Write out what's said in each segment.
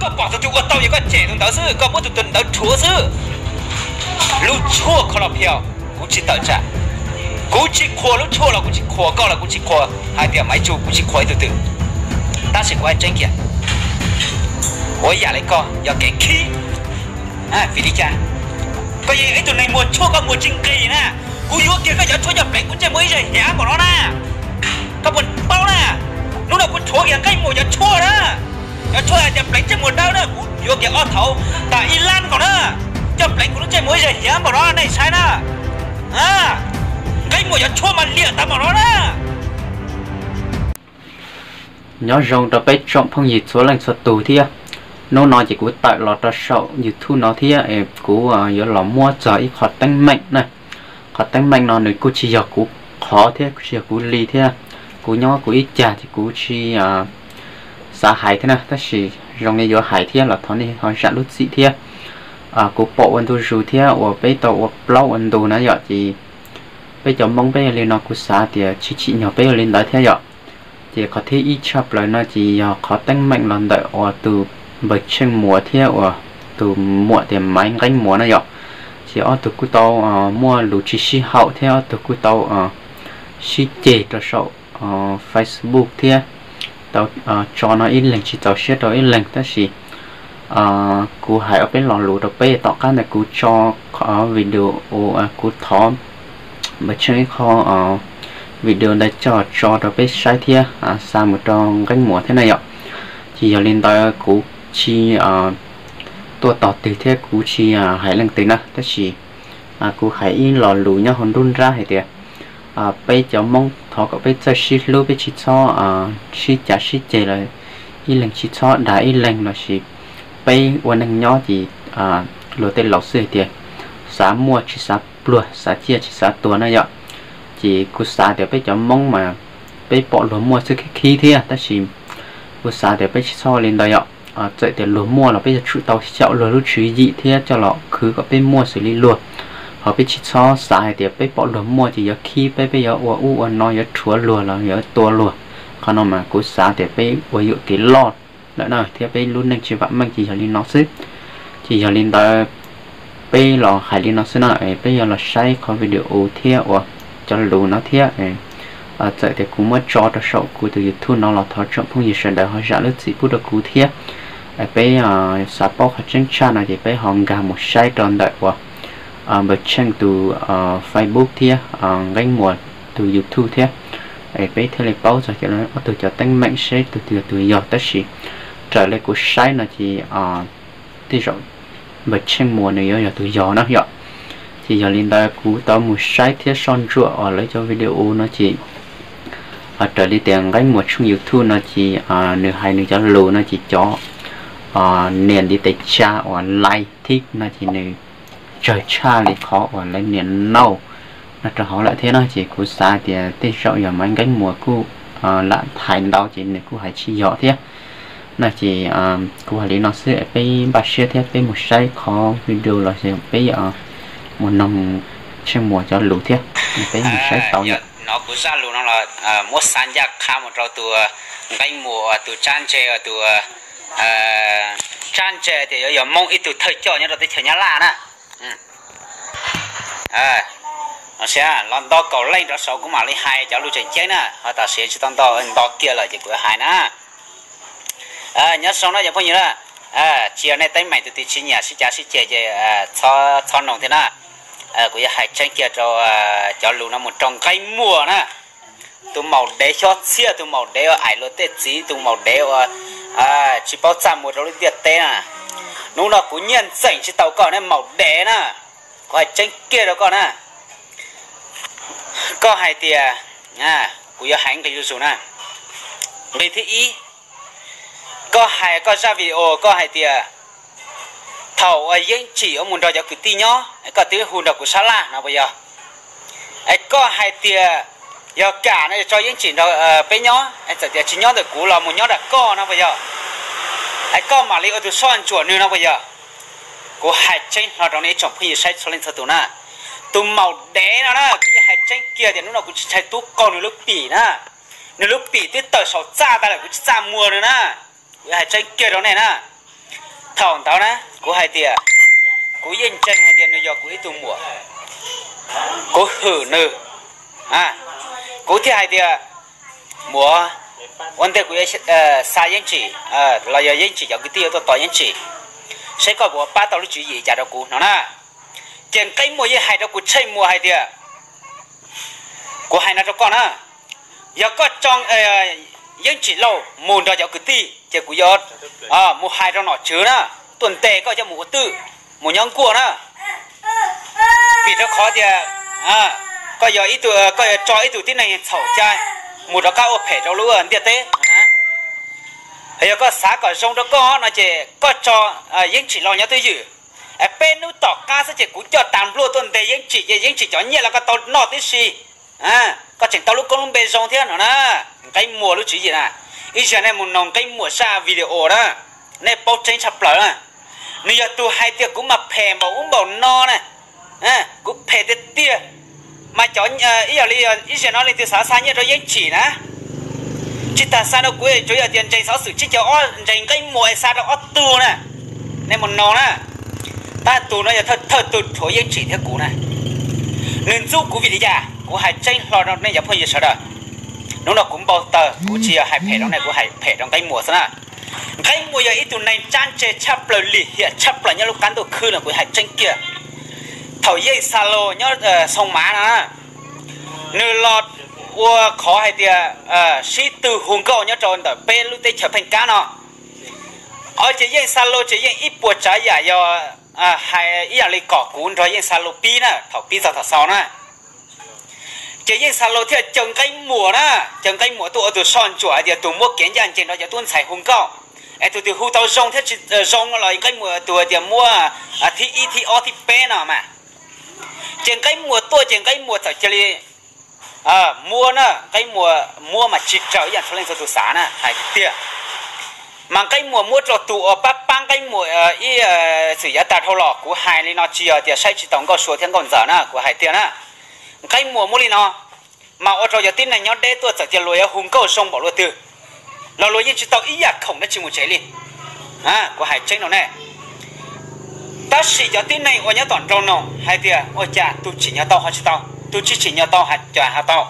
Koj pom tus twg ua tau ces koj cem tus ntawd xwb, koj muab tus twg ntawd rhuav xwb. Lub tshuaj kho los phias, kuv tsis tawm tsam. Kuv tsis qhuas lub tshuaj los kuv tsis qhuas koj los kuv tsis qhuas hais tias Maiv Tsu, kuv tsis qhuas ib tug twg. Tab sis kuv hais tseeb kiag, ua yam li koj yog kev khib. Vim li cas? Koj yog ib tug neeg muag tshuaj koj muag tsis nqis na. Kuv yuav kiag koj cov tshuaj coj pleev kuv ntsej muag ib zag hiav npaum no na. Koj puas paub na? Hnub no kuv rhuav kiag Nqeeb Muas cov tshuaj na. Cov tshuaj hais tias pleev ntsej muag dawb na, kuv yuav kiag ob thaum tas ib lab nkaus na, coj pleev kuv lub ntsej muag ib zag hiav npaum no nej saib na. Nqeeb Muas cov tshuaj mas liam tas npaum no na. Nyob zoo rau peb tsoom phooj ywg txhua leej txhua tus thiab. Hnub no ces kuv tawm los rau saum YouTube no thiab, kuv yuav los muab txog ib qho teeb meem na. Qhov teeb meem no nws kuj tsis yog kuv qhov thiab kuj tsis yog kuv li thiab. Kuv nyob kuv ib cag ces kuv tsis xav hais thiab na, tab sis zoo li yuav hais thiab los thov nej ho zam lub txim thiab. Kuv pom ua ntu zus thiab uas peb tau ua plaub ua ntug na yom, ces peb cov Hmoob peb yog li no kuv xav tias tsis tsim nyog peb ua li ntawd thiab yom. Ces qhov thib ib tshaj plaws no ces yog qhov teeb meem los ntawm uas tus Npawg Tsheej Muas thiab uas tus muam tias Maiv Nqeeb Muas na yom. Ces ob tug kuj tau muaj lus tsis sib haum thiab ob tug kuj tau sib ceg rau saum Facebook thiab tau tso no ib leeg tsis txaus siab rau ib leeg, tab sis kuv hais ob peb lo lus rau peb. Tom qab ntawd kuv tso qhov video, kuv thov Npawg Tsheej ib qho video ntawd coj tso rau peb saib thiab xa mus rau Nqeeb Muas thiab na yom. Ces yog li ntawd kuv tsis tuaj tos twg thiab kuv tsis hais leej twg na, tab sis kuv hais ib lo lus nyob hauv nruab nrab hais tias peb cov Hmoob thov kom peb txawj sib hlub, peb tsis txhob sib cav sib ceg los ib leeg tsis txhob dag ib leeg lossis peb ua neeg nyob ces luag tej laus xwb hais tias xav muaj tsis xav pluag, xav ciaj tsis xav tuag na yom. Ces kuv xav tias peb cov Hmoob mas peb pom luag muaj xwb khib khib thiab, tab sis kuv xav tias peb tsis txhob ua li ntawd yom. Txawm tias luag muaj los peb yuav tsum tau xyaum luag lub tswv yim thiab coj los khwv kom peb muaj xws li luag. Ho peb tsis txhob xav hais tias peb pom luag muaj ces yuav khib peb, peb yuav ua ub ua no, yuav rhuav luag los yuav tua luag. Qhov no mas kuv xav tias peb ua yuam kev loj lawm na thiab peb lub neej tsis vam meej ces yog li no xwb. Ces yog li ntawd peb los hais li no xwb na, peb yuav los saib qhov video thiab uas cov lus no thiab. Txawm tias kuv muab tso rau saum kuv tus YouTube no los thov tsoom phooj ywg sawv daws ho zam lub txim pub rau kuv thiab. Peb xav paub qhov tseeb tshaj no ces peb ho nkag mus saib rau ntawm uas Npawg Tsheej tus Facebook thiab Nqeeb Muas tus YouTube thiab, peb thiaj li paub txog ob tug cov teeb meem seb tus twg yog tus yog. Tab sis raws li kuv saib no ces tej zaum Npawg Tsheej Muas nws yuav yog tus yog na yom. Ces yog li ntawd kuv tau mus saib thiab soj ntsuam uas lawv cov video no ces raws li tias Nqeeb Muas tshooj YouTube no ces nws hais nws cov lus no ces cov niam ntiv tes tsa uas like thiab no ces nws tsawg tshaj li qhov uas lawv niam no no rau hauv lawm thiab no. Ces kuv xav tias tej zaum yog Maiv Nqeeb Muas kuj lam hais ntau ces nws kuj hais tsis yog thiab no. Ces kuv hais li no xwb, peb npaj siab thiab peb mus saib qhov video los sis peb mus noog Tsheej Muas cov lus thiab, peb mus saib tau. Nov kuv zaj lus no los muab xa ncaj qha mus rau tus Nqeeb Muas tus tsab ntse, tus tsab ntse tias yuav yog Hmoob ib tug thawj coj nyob rau teb chaws Nyab Laj na. Los sis los nto kaum leej rov saud kuv mam li hais cov lus tseem ceeb na, ho tam sim tsis tau nto, nto kiag lawm ces kuv hais na. Nyob zoo no cov phooj ywg na, tsis yog nej teeb meem tus twg tsis nyiam sib cav sib ceg ces txhob noog thiab na. Kuv yuav hais tseeb kiag rau cov lus no mus rau Nqeeb Muas na. Tus maum dev xyob txhiaj, tus maum dev uas aim luag tej txiv, tus maum dev uas tsis paub txaj muag rau lub ntiaj teb na. Hnub no kuv nyiaj ntxeem tsis tau koj ne maum dev na. Kuv hais tseeb kiag rau koj na. Koj hais tias, kuv yuav hais nqi zuj zus na. Nqi thib ib, koj hais koj zaj video koj hais tias thaum uas Yeeb Tsim yuav mus nrog cov kwv tij nyob es koj twb hu nrog kuv sab laj no puas yog? Es koj hais tias yog kam no tso Yeeb Tsim nrog peb nyob, es txawm tias tsis nyob ntawm kuv los mus nyob nram koj no puas yog? Es koj mam li ua tus soj ntsuam nws no puas yog? Kuv hais tseeb hlo rau nej ib tsoom phooj ywg saib txhua leej txhua tus na, tus maum dev no na, kuv yeej hais tseeb kiag tias hnub no kuv tsis ntshai tub qaug nws lub pim na. Nws lub pim twb tawm saum txaj tag lawm, kuv tsis txaj muag nws na. Kuv hais tseeb kiag rau nej na. Thaum ntawd na kuv hais tias kuv yeej ntseeg hais tias nws yog kuv ib tug muam, kuv hwm nws, kuv thiaj hais tias, muam, ua ntej kuv yuav xa Yeeb Tsim los yog Yeeb Tsim cov kwv tij yuav tuaj tos Yeeb Tsim, saib koj puas pab tau lub tswv yim cas rau kuv no na. Ces Nqeeb Muas yeej hais rau kuv Tsheej Muas hais tias, kuv hais no rau koj na, yog koj tso Yeeb Tsim Lauj mus nrog cov kwv tij ces kuv yuav mus hais rau nom tswv na, tuaj ntes koj coj mus ua twj, mus nyob nkuaj na. Vim rau qhov tias koj yog ib tug, koj yuav tso ib tug tib neeg txhaum cai mus rov qab ua phem rau lub ntiaj teb. Yog koj xav kom zoo rau koj no ces koj tso Yeeb Tsim Lauj nyob twj ywm. Peb hnub tom qab xwb ces kuv coj tag npluaj tuaj ntes Yeeb Tsim ces Yeeb Tsim cov nyiaj los koj tau noj tib si, koj tseem tau lub koob lub npe zoo thiab no na. Nqeeb Muas lub tswv yim na, ib zaug nej mus noog Nqeeb Muas zaj video na, nej paub tseeb tshaj plaws na. Nws yog tus hais tias kuv mas phem npaum ub npaum no na, kuv phem tiag tiag. Mas cov, ib yam li ib zaug no leej twg xav xa nyiaj rau Yeeb Tsim na, tsis tas xa rau kuv, tsuas yog tias ntseeg xov xwm tsib caug ob ntseeg Nqeeb Muas es xa rau ob tug na. Nej mus noog na, tab tus no yog thawj tug rhuav Yeeb Tsim thiab kuv na. Nws ntxub kuv vim li cas kuv hais tseeb hlo rau nej cov phooj ywg sawv daws. Hnub no kuv npau taws, kuv tsis yog hais phem rau nej, kuv hais phem rau Nqeeb Muas xwb na. Nqeeb Muas yog ib tug neeg tsab ntse tshaj plaws, lim hiam tshaj plaws nyob lub qab ntuj khwb no, kuv hais tseeb kiag. Thaum Yeej Xa Lus nyob Xoo Mav no, nws los ua qhov hais tias sib tw hu nkauj nyob rau ntawm peb lub teb chaws Pheej Kab no. Ces Yeej Xa Lus ces yeej ib puas tsav yam yog hais ib yam li kom kuv nrog Yeej Xa Lus pib na, thaum pib txog thaum xaus na. Ces Yeej Xa Lus thiaj caw Nqeeb Muas na, caw Nqeeb Muas tuaj ua tus soj ntsuam hais tias tus muab kev ncaj ncees rau cov tub ntxhais hu nkauj, es tus twg hu tau zoo thiab tsis zoo no los Nqeeb Muas tus hais tias muab thib ib thib ob thib peb no mas. Ces Nqeeb Muas tuaj ces Nqeeb Muas txawm cia li muab na, Nqeeb Muas muab mas tsis raws ib yam txhua leej txhua tus xav na, hais tiag. Mas Nqeeb Muas muab rau tus uas pab pab Nqeeb Muas ib txwm yav tag dhau los, kuv hais li no tsis yog tias saib tsis taus Nkauj Sua thiab Nkauj Ntxawm na, kuv hais tiag na. Nqeeb Muas muab li no, mas ua rau cov tib neeg nyob deb tuaj txawm tias luag yuav hu nkauj zoo npaum luaj twg los luag yeej tsis tau ib yam khoom dab tsi mus tsev li. Kuv hais tseeb rau nej. Tab sis cov tib neeg uas nyob tom nraud no hais tias ua cas tus tsim nyog tau ho tsis tau, tus tsis tsim nyog tau cas ho tau.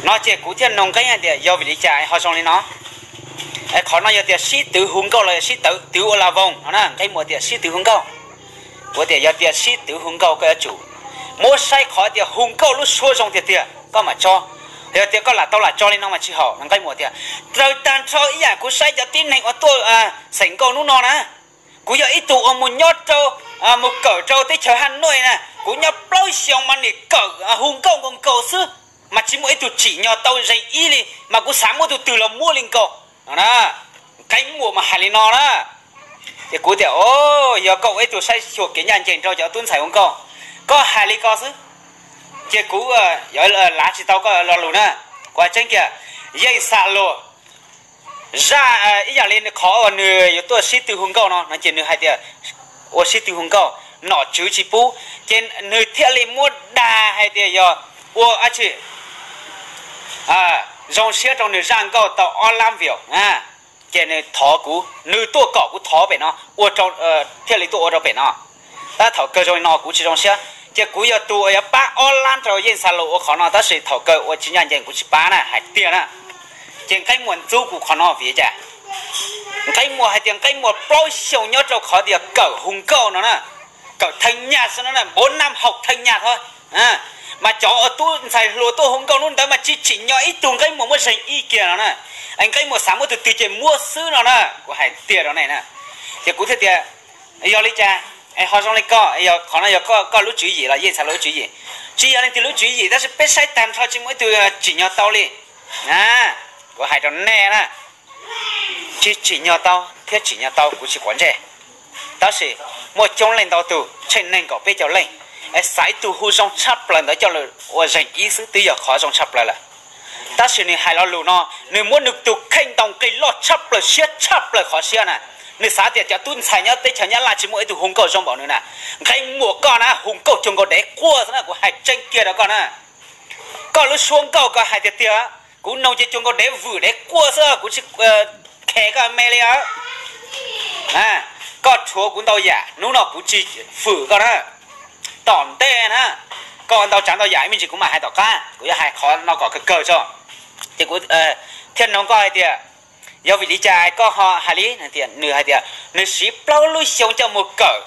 No ces kuv thiaj nug Nqeeb hais tias yog vim li cas ho zoo li no. Qhov no yog tias sib twv hu nkauj los yog sib twv ua la voos no na, Nqeeb Muas tias sib twv hu nkauj. Kuv tias yog tias sib twv hu nkauj koj yuav tsum muab saib qhov tias hu nkauj lub suab zoo tiag tiag koj mam tso. Yog tias koj lam tau lam tso li no mas tsis haum no. Nqeeb Muas tias raws tag nrho ib yam kuv saib cov tib neeg uas tuaj xeem nkauj hnub no na, kuv yog ib tug uas mus nyob rau, mus kawm rau teb chaws Haj Nuaj na, kuv nyob plaub xyoos mas nim kawm hu nkauj nkaus nkaus xwb, mas tsis muaj ib tug tsim nyog tau zeeg ib li, mas kuv xav muab tus twg los muab li nkaus no na. Nqeeb Muas mas hais li no na. Ces kuv tias o, yog koj ua ib tug saib xyuas kev ncaj ncees rau cov tub ntxhais hu nkauj, koj hais li ko xwb, ces kuv yuav lav tsis tau koj lo lus na. Kuv hais tseeb kiag, Yeej Xa Lus zaj ib yam li qhov uas nws yuav tuaj sib tw hu nkauj no no ces nws hais tias ua sib tw hu nkauj, nom tswv tsis pub, ces nws thiaj li muab dag hais tias yog ua dab tsi zoo siab rau nws zaj nkauj tau ob lab view. Ces nws thov kuv, nws tuaj kom kuv thov pem no, thiaj li tuaj ua rau pem no. Tab thaum kawg zoo li no kuv tsis zoo siab, ces kuv yog tus uas yuav pab ob lab rau Yeej Xa Lus ua qhov no, tab sis thaum kawg ua tsis ncaj ncees kuv tsis pab na, hais tiag na. Ces Nqeeb Muas ntxub kuv qhov no vim cas? Nqeeb Muas hais tias Nqeeb Muas plaub xyoos nyob rau qhov tias kawm hu nkauj no na, kawm theej nyaj xwb no na, bốn năm học thanh nhạc thôi. Mas cov uas tub ntxhais hluas tuaj hu nkauj hnub ntawd mas tsis tsim nyog ib tug Nqeeb Muas muab zeeg ib kiag no na. Nqeeb Muas xav muab tus twg ces muab xwb no na, kuv hais tiag rau nej na. Ces kuv thiaj tias yog li cas es ho zoo li ko, qhov no yog koj lub tswv yim los Yeej Xa Lus lub tswv yim? Tsis yog leej twg lub tswv yim, tab sis peb saib tag nrho tsis muaj ib tug tsim nyog tau li. Kuv hais rau nej na, tsis tsim nyog tau thiab tsim nyog tau kuv tsis quav ntsej. Tab sis muaj coob leej ntau tus, tsheej neeg kaum peb caug leej, es xav ib tug hu zoo tshaj plaws ntawd coj los ua zeeg ib xwb twb yog qhov zoo tshaj plaws lawm. Tab sis nws hais lo lus no, nws muab nws tus kheej ntaus nqi loj tshaj plaws siab tshaj plaws qhov siab na. Nws xav tias cov tub ntxhais nyob teb chaws Nyab Laj tsis muaj ib tug hu nkauj zoo npaum nws na. Nqeeb Muas koj na hu nkauj cuag nkaus dev quaj xwb na, kuv hais tseeb kiag rau koj na. Koj lub suab nkauj koj hais tiag tiag, kuv noog ces cuag nkaus dev vwm dev quaj xwb, kuv tsis khes koj me li os. Koj rhuav kuv ntau yam, hnub no kuv tsis fwm koj na. Tom ntej na, koj ntau tsav ntau yam, ib me ntsis kuv mam hais tom qab, kuv yuav hais qhov no kom kawg kawg tso. Ces kuv thiaj noog koj hais tias, yog vim li cas koj ho hais li? Nws hais tias nws siv plaub lub xyoo coj mus kawm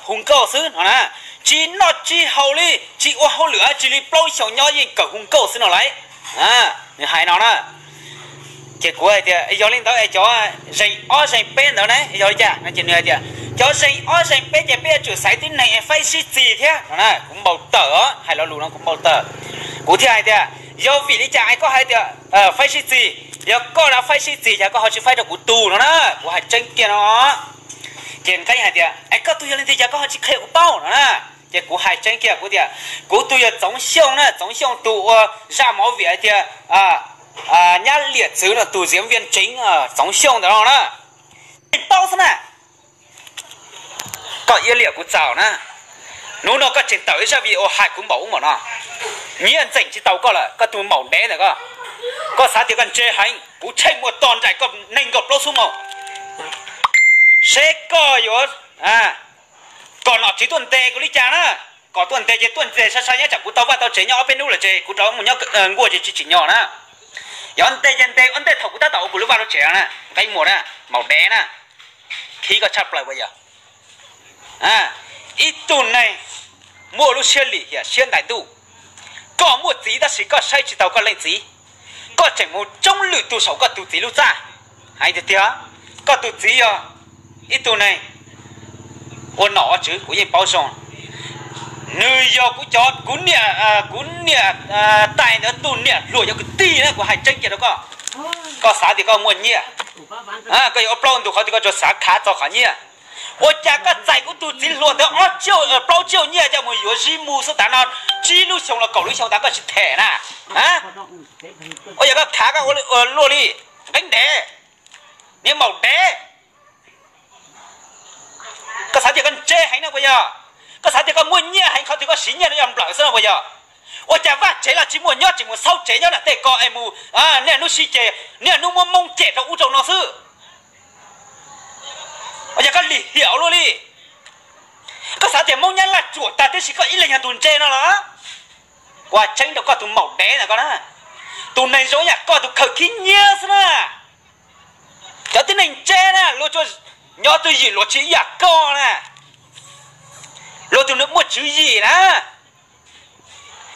hu nkauj xwb no na, tsis noj tsis haus li, tsis ua hauj lwm tsis li, plaub lub xyoo nyob yeej kawm hu nkauj xwb no lauj. Nws hais no na. Ces kuv hais tias yog li ntawd es cov zeeg ob zeeg peb ntawd ne yog li cas no? Ces nws hais tias cov zeeg ob zeeg peb ces peb yuav tsum xaiv tib neeg faib sib txig thiab no. Kuv npau taws os, hais lo lus no kuv npau taws. Kuv thiaj hais tias yog vim li cas es koj hais tias faib sib txig? Yog koj rov faib sib txig ces koj ho tsis faib rau kuv tus no na. Kuv hais tseeb kiag no. Ces Nqeeb hais tias es koj tus yog li ntawd cas koj ho tsis qhia kuv paub no na? Ces kuv hais tseeb kiag kuv tias kuv tus yog Txoov Xyooj na, Txoov Xyooj tus ua zaj movie hais tias Nyab Liam Txwv no, tus diễn viên chính Txoov Xyooj ntawd no na. Yeej paub xwb na. Koj iab liam kuv txaus na. Hnub no koj tseem tawm ib zaj video hais kuv npaum ub npaum no. Nyiaj ntxeem tsis tau koj lawm, koj tus maum dev ntawm koj. Koj xav tias koj ntse heev, kuv Tsheej Muas tos nraim koj nees nkaum plaub xuab moos seb koj yuav kom nom tswv tuaj ntes kuv li cas na. Kom tuaj ntes ces tuaj ntes sai sai nyob, tsam kuv tau vaj tau tsev nyob ob peb hnub lawm ces kuv rov mus nyob nkuaj ces tsis tsim nyog na. Yog ntes ces ntes ua ntej thaum kuv tab tom ua kuv lub vaj lub tsev na, Nqeeb Muas na, maum dev na, khib koj tshaj plaws puas yog? Ib tug neeg muaj lub siab lim hiam siab ntais ntuj, koj muaj txiv tab sis koj saib tsis taus koj leej txiv, koj tseem mus tsoob lwm tus saum koj tus txiv lub txaj. Hais tiag tiag, koj tus txiv yog ib tug neeg ua nom ua tswv kuv yeej paub zoo. Nws yog kuv cov, kuv niam, kuv niam tais ntawd tus niam hluas cov kwv tij na, kuv hais tseeb kiag rau koj. Koj xav tias koj muaj nyiaj, koj yuav ua plaub ntug qhov twg koj tsuas xav khav txog qhov nyiaj. Ua cas koj txais kuv tus txiv hluas ntawd ob tsiaum plaub tsiaum nyiaj coj mus yuav zib mus xwb tav no, tsib lub xyoo los kaum lub xyoo tav koj tsis them na? Ua yog koj khav koj ua luaj li, Nqeeb dev, niag maum dev. Koj xav tias koj ntse heev no puas yog? Koj xav tias koj muaj nyiaj heev qhov twg koj siv nyiaj rau yog nplawm xwb no puas yog? Ua cas vaj tsev los tsis muaj nyob, tseem mus xauj tsev nyob nram tej ko es mus niaj hnub sib ceg, niaj hnub muab Hmoob cem rau ub rau no xwb. Ua cas koj lim hiam ua luaj li? Koj xav tias Hmoob Nyab Laj ruam tag tib si koj ib leeg yog tus ntse no los? Kuv hais tseeb rau koj tus maum dev ntawm koj na, tus neeg zoo yam koj tus khaws khib nyiab xwb na. Cov tib neeg ntse na luag tsuas nyob twj ywm luag tsis ib yam koj na. Luag tus neeg muaj tswv yim na,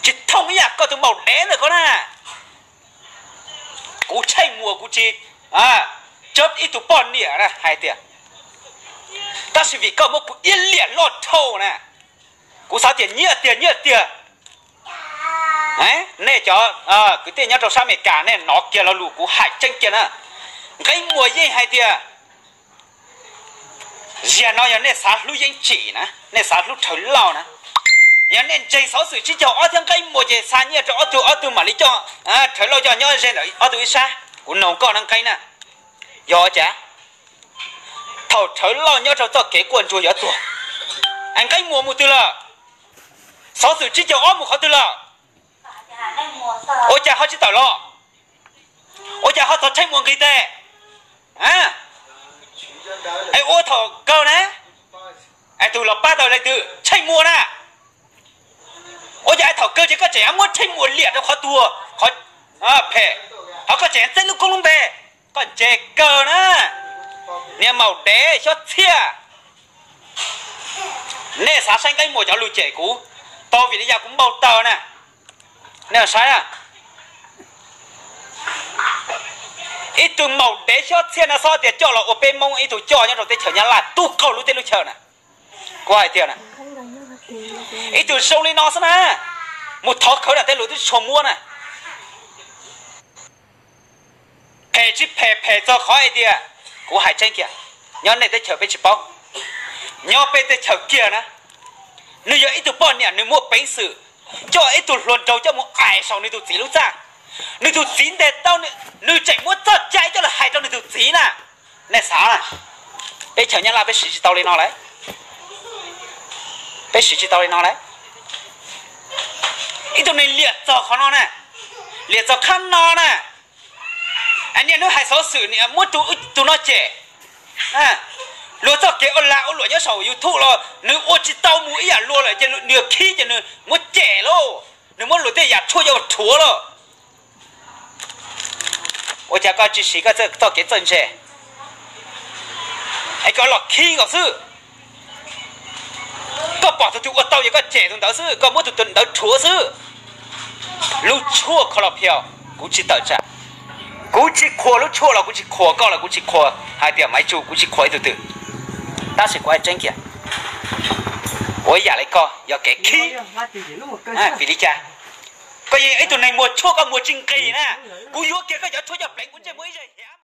tsis thooj ib yam koj tus maum dev ntawm koj na. Kuv Tsheej Muas kuv tsis coj ib tug poj niam na hais tias, tab sis vim koj muab kuv iab liam loj dhau na. Kuv xav tias nyiaj tiag nyiaj tiag. Nej cov kwv tij nyob rau sab Amelikas nej hnov kiag lo lus kuv hais tseeb kiag na. Nqeeb Muas yeej hais tias, ziag no yog nej xav hlub Yeeb Tsim na, nej xav hlub Rhawv Lauj na, yog nej ntseeg xov xwm tsib caug ob thiab Nqeeb Muas ces xa nyiaj rau ob tug, ob tug mam li coj Rhawv Lauj coj nyob ze ntawm ob tug ib sab. Kuv noog koj na Nqeeb na, yog cas thaum Rhawv Lauj nyob rau txoj kev quaj ntsuag yuav tuag, es Nqeeb Muas mus twg lawm? Xov xwm tsib caug ob mus qhov twg lawm? Ua cas ho tsis tawm los? Ua cas ho txog Tsheej Muas nqis tes? Es ua thaum kawg na, es tus los pab tau leej twg? Tsheej Muas na. Ua cas es thaum kawg ces koj tseem muab Tsheej Muas liam rau qhov tuag, qhov phem, ho koj tseem txeeb lub koob lub npe? Koj ntse kawg na, niag maum dev xyob txhiaj. Nej xav saib Nqeeb Muas cov lus cem kuv, tau vim li cas kuv npau taws na? Nej saib na, ib tug maum dev xyob txhiaj no xob tias coj los ua peb Hmoob ib tug coj nyob rau teb chaws Nyab Laj tub qaug lub teb lub chaw na. Kuv hais tias na, ib tug zoo li no xwb na, mus thov khawv nram tej lus twb tsis tshua muab na. Phem tsis phem, phem txog qhov hais tias, kuv hais tseeb kiag, nyob nej teb chaws peb tsis paub, nyob peb teb chaws kiag na, nws yog ib tug poj niam nws muaj peev xwm coj ib tug hluas nraug coj mus aim saum nws tus txiv lub txaj, nws tus txiv ntes tau, nws tseem muab txoj cai coj los hais rau nws tus txiv na. Nej xav na, peb chaws Nyab Laj peb siv tsis tau li no lawm, peb siv tsis tau li no lawm. Ib tug neeg liam txog qhov no na, liam txog qhab no na, niaj hnub hais xov xwm muab tus no cem, Luag txoj kev ua lag ua luam nyob saum YouTube los nws ua tsis tau mus ib yam luag lawm ces nws khib ces nws muab cem lauj, nws muab luag tej yam tshuaj coj rhuav lauj. Ua cas koj tsis siv koj txoj kev txawj ntse es koj los khib nkaus xwb? Koj pom tus twg ua tau ces koj cem tus ntawd xwb, koj muab tus ntawd rhuav xwb. Lub tshuaj kho los phias, kuv tsis tawm tsam. Kuv tsis qhuas lub tshuaj los kuv tsis qhuas koj los kuv tsis qhuas hais tias Maiv Tsu, kuv tsis qhuas ib tug twg. Tab sis kuv hais tseeb kiag, ua ib yam li koj yog kev khib. Vim li cas? Koj yog ib tug neeg muag tshuaj koj muag tsis nqis na. Kuv yuav kiag koj cov tshuaj coj pleev kuv ntsej muag ib zej hiav.